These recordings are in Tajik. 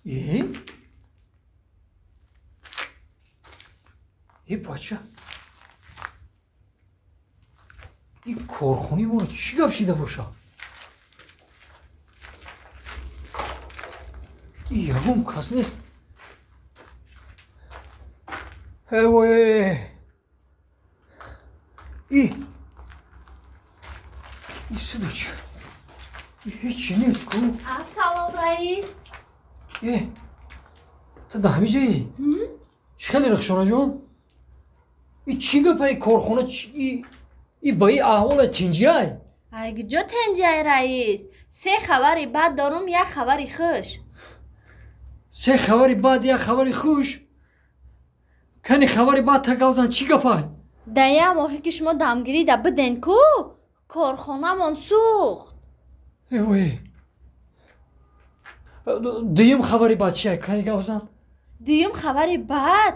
Э? Э бача. Ин корхонаи моро чӣ гап шида боша? Ягон кас нест. Э вой. И. И сюда чӣ? Ҳеҷ нест ку. Ассалом, раис. Э. Ту да ҳамин ҷоӣ? Чӣ хеле Рахшонаҷон? И чӣ гапа корхона и и ба ин аҳвола тинҷиай? Ай куҷо тинҷиай, раис? Се хабари бад дорум, як хабари хуш. Се хабари бад, як хабари хуш? Кани хабари бад тагавзан, чӣ гапай? Дар як моҳе ки шумо дамгирида биден ку, корхонамон сӯхт. Эвой. Дуюм хабари бад чия? Кани гавзан? Дуюм хабари бад,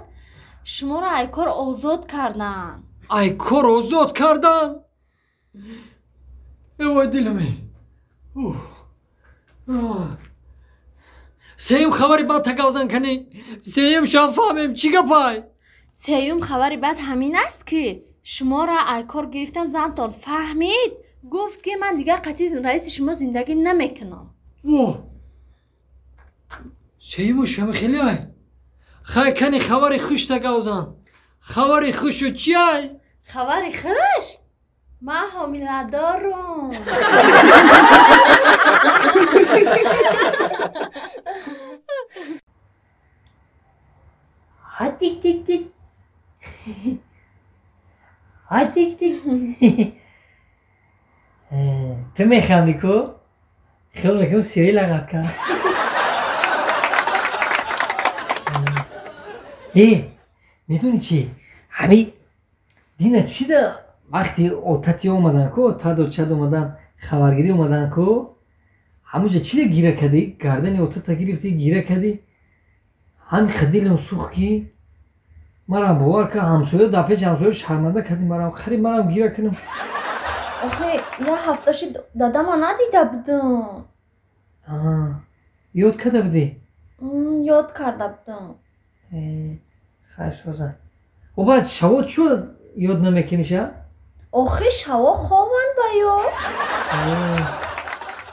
шуморо ай кор озод карданд. Ай кор озод кардан? Эвой диламе. Сеюм хабари бад тагавзан кани. Сеюм шам фаҳмем чӣ гапай? Сеюм хабари бад ҳамин аст ки шуморо ай кор гирифтан зантон фаҳмид, гуфт ки ман дигар қатъи раиси шумо зиндагӣ намекунам. Во! Сеюму шами хеле ай. Хай кани хабари хуш тагавзан. Хабари хушу чи ай? Хабари хуш? Ман ҳомиладорум. Ха тик тик тик. Ха тик тик. Ту механдӣ ку? Хиёл мекунам сиёҳӣ лағат кард. Э, медонӣ чӣ? Ҳами дина чида вақти отати омадан ку, таду чад омадан, хабаргирӣ омадан ку, ҳамуҷа чида гира кардӣ? Гардани отата гирифтӣ, гира кардӣ. Ҳами дилам сӯхт ки марам бовар кар, ҳамсоя дар пеши ҳамсоя шарманда кардӣ марам, қариб марам гира кунам. Охе, як ҳафта шуд дадама надида будам. Ёд карда будӣ? Ёд карда будам. Хай соза. О баъд шаво чӯ ёд намекуниша? Охи шаво хованд ба ёд.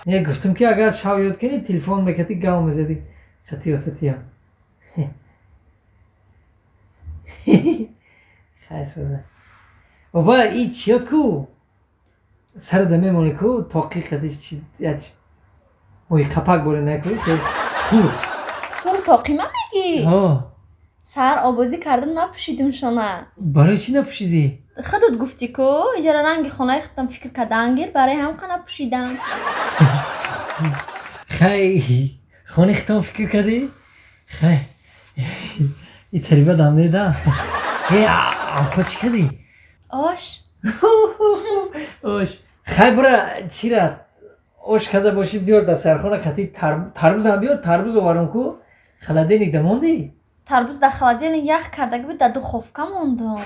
Не, гуфтам ки агар шав ёд кунӣ телефон мекардӣ, гав мезадӣ хати отатия. Хай соза. О баъд и чӣ ёд ку? Сарада мемонӣ ку, тоқи хатиш чи моҳи қапак боре наку, тур. Тур тоқима мегӣ? Ҳо. Сар обозӣ кардам, напӯшидим шона. Барои чӣ напӯшидӣ? Худат гуфтӣ ку, иҷара ранги хонаи худтон фикр кардан гир, барои ҳамқа напӯшидам. Хай, хонаи худтон фикр кардӣ? Хай, и тариба дам неда. Э, амхо чӣ кардӣ? Ош. Ош. Хай бура чира ош карда бошӣ биёр дар сархона хати тарбузам биёр, тарбуз оварам ку, холодильник да мондӣ? Тарбуз дар холодильник ях кардаги буд, дар духовка мондам.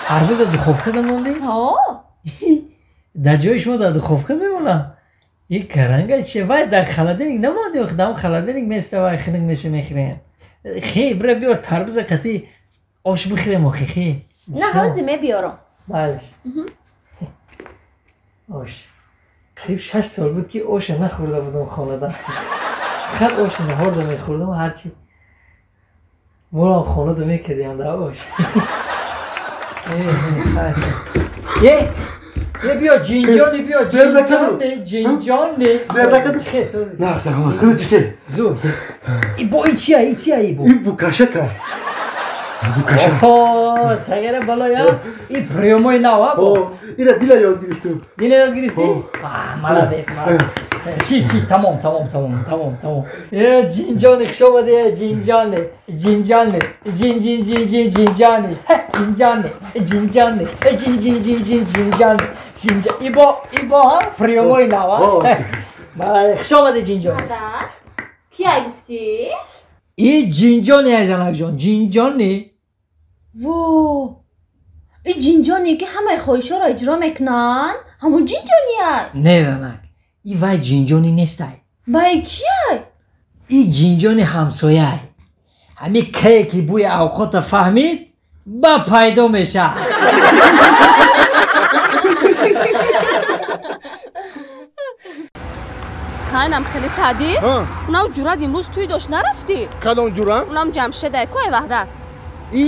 Тарбуз дар духовка да мондӣ? Ҳо. Дар ҷои шумо дар духовка мемонам? И каранга чи вай дар холодильник намонди, охи дар холодильник места вай хунук меша мехӯрем. Хе, бира биёр тарбуза қати ош бихӯрем охи, хе. На, ҳозир мебиёрам. Балеш. Ош. Қариб 6 сол буд ки оша нахӯрда будам хонада. Хар оша наҳорда мехӯрдам, ҳарчи морам хонада мекардиам дар ош. Е, е биё ҷинҷони, биё ҷинҷони, ҷинҷони. Чӣ сози? На, салом, худат чӣ? Зур. И бо и чия, и чия и бо? И букашака. Букаша. О, сагара балоя. И приёмои нав, бо. О, ира дила ёд гирифтум. Дила ёд гирифтӣ? А, молодец, молодец. Ши, ши, тамом, тамом, тамом, тамом, тамом. Э, ҷинҷони, хуш омадӣ, э, ҷинҷони, ҷинҷони, ҷин, ҷин, ҷин, ҷин, ҷинҷони, ҳе, ҷинҷони, ҷинҷони, э, ҷин, ҷин, ҷин, ҷин, ҷинҷони, ҷинҷа. Ибо, ибо, ҳа, приёмои нав, ҳа? Молодец, хуш омадӣ, ҷинҷони. Дада, ки ай гуфтӣ? И ҷинҷони, ай занакҷон, ҷинҷони. Во! И ҷинҷоне ки ҳамаи хоҳишҳоро иҷро мекунанд, ҳамун ҷинҷониай? Не, занак, и вай ҷинҷонӣ нестай. Бай кияй? И ҷинҷони ҳамсояй. Ҳами кае ки бӯи авқота фаҳмид, ба пайдо мешавад. Хайнам хеле Саъдӣ. Унам ҷурат имрӯз тӯй дошт, нарафтӣ? Кадом ҷурам? Унам Ҷамшедай, ку ай Ваҳдат. И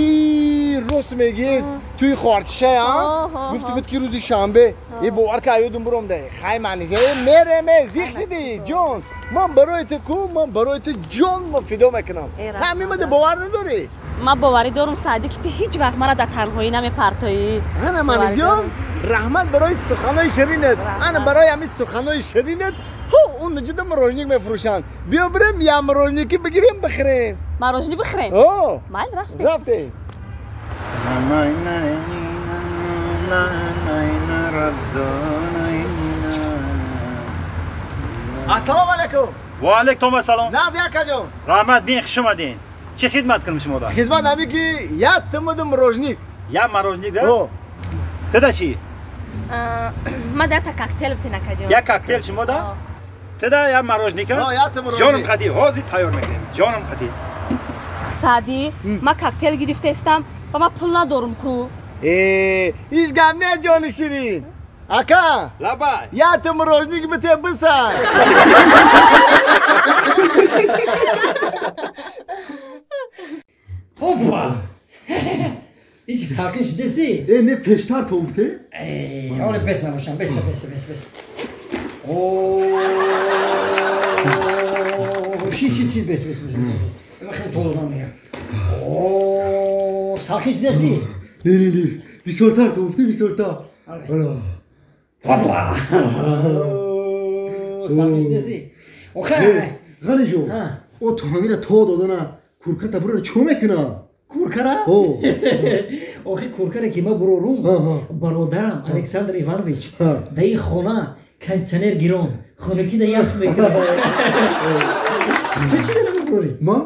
рост мегӯед, тӯи хоҳарчишая, гуфти буд ки рӯзи шанбе. Е бовар ка ёдум буромда. Хай манижа, е мереме, зиқ шидӣ, ҷон. Ман барои ту ку, ман барои ту ҷон фидо мекунам. Та ҳамин бовар надорӣ? Ман боварӣ дорум Саъдӣ, ки ту ҳеҷ вақт мара дар танҳоӣ намепартоӣ. Ана маниҷон, раҳмат барои суханои ширинат. Ана барои ҳамин суханои ширинат ҳо он ҷуда мороженик мефурӯшанд. Биё бирем я мороженики бигирем бихӯрем. Мороженик бихӯрем? О! Майли, рафтем. Рафтем. Ассалому алайкум. Ва алайкум ассалом. Нағз акаҷон. Раҳмат, бин хуш омадин. Чӣ хидмат кунам шумо да? Хизмат ҳами ки як тумаду мороженик. Як мороженик да? О. Ту да чӣ? Ма да та коктейл битен акаҷон. Як коктейл шумо да? Ту да як мороженика? О, як ту мороженик. Ҷонам қатӣ, ҳозир тайёр мекунем. Ҷонам қатӣ. Саъдӣ, ма коктейл гирифтаистам ва ма пул надорум ку. Э, ҳеҷ гап не, ҷони ширин. Ака! Лабай. Як ту мороженик бите бисай. Опа! Ичи салқин шидаси? Э, не пештар то гуфте? Э, оле бес набошам, бес, бес, бес, бес. О, ши, ши, ши, бес, бес, бес. Ман хеле толудам мегам. О, салқин шидаси? Не, не, не, бисёртар то гуфте, бисёртар. Ана. Опа! Салқин шидаси? Охе. Ғаниҷон, о то ҳамира то додана курката бурара чо мекуна? Куркара? Охи куркара ки ма бурорум, бародарам Александр Иванович дар ин хона кондитсионер гирон, хонукӣ да ях мекунад. Ту чӣ да намебурорӣ? Ма?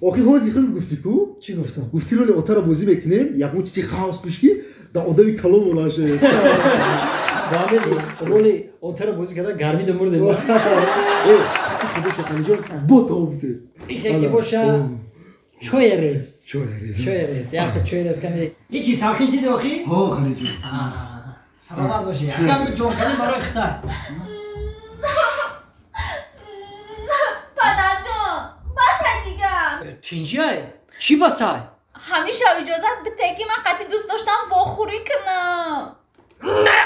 Охи ҳозир худат гуфтӣ ку? Чӣ гуфтам? Гуфтӣ роли отара бозӣ мекунем, ягон чизи хавс пӯш ки дар одами калон монашед. Ба ҳамин роли отара бозӣ карда гармида мурдем. Э, худо Ғаниҷон, бо то бите. Ихе ки боша чоя рез. Чоя рез. Чоя рез. Якта чоя рез кани. Ҳечи салқин шиди охи? Ҳо, Ғаниҷон. Саломат бошӣ. Акам ҷонкани барои хита. Падарҷон, басай дигар. Тинҷиай? Чӣ басай? Ҳамеша иҷозат бите ки ман қатъи дӯст доштам вохӯрӣ кунам. Не!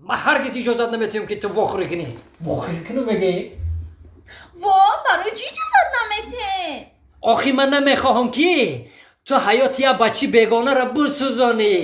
Ман ҳаргиз иҷозат наметиҳам ки ту вохӯрӣ кунӣ. Вохӯрӣ кунам мегӯӣ? Во, барои чӣ иҷозат наметиҳед? Охи ман намехоҳам ки ту ҳаёти як бачаи бегонаро бисӯзонӣ.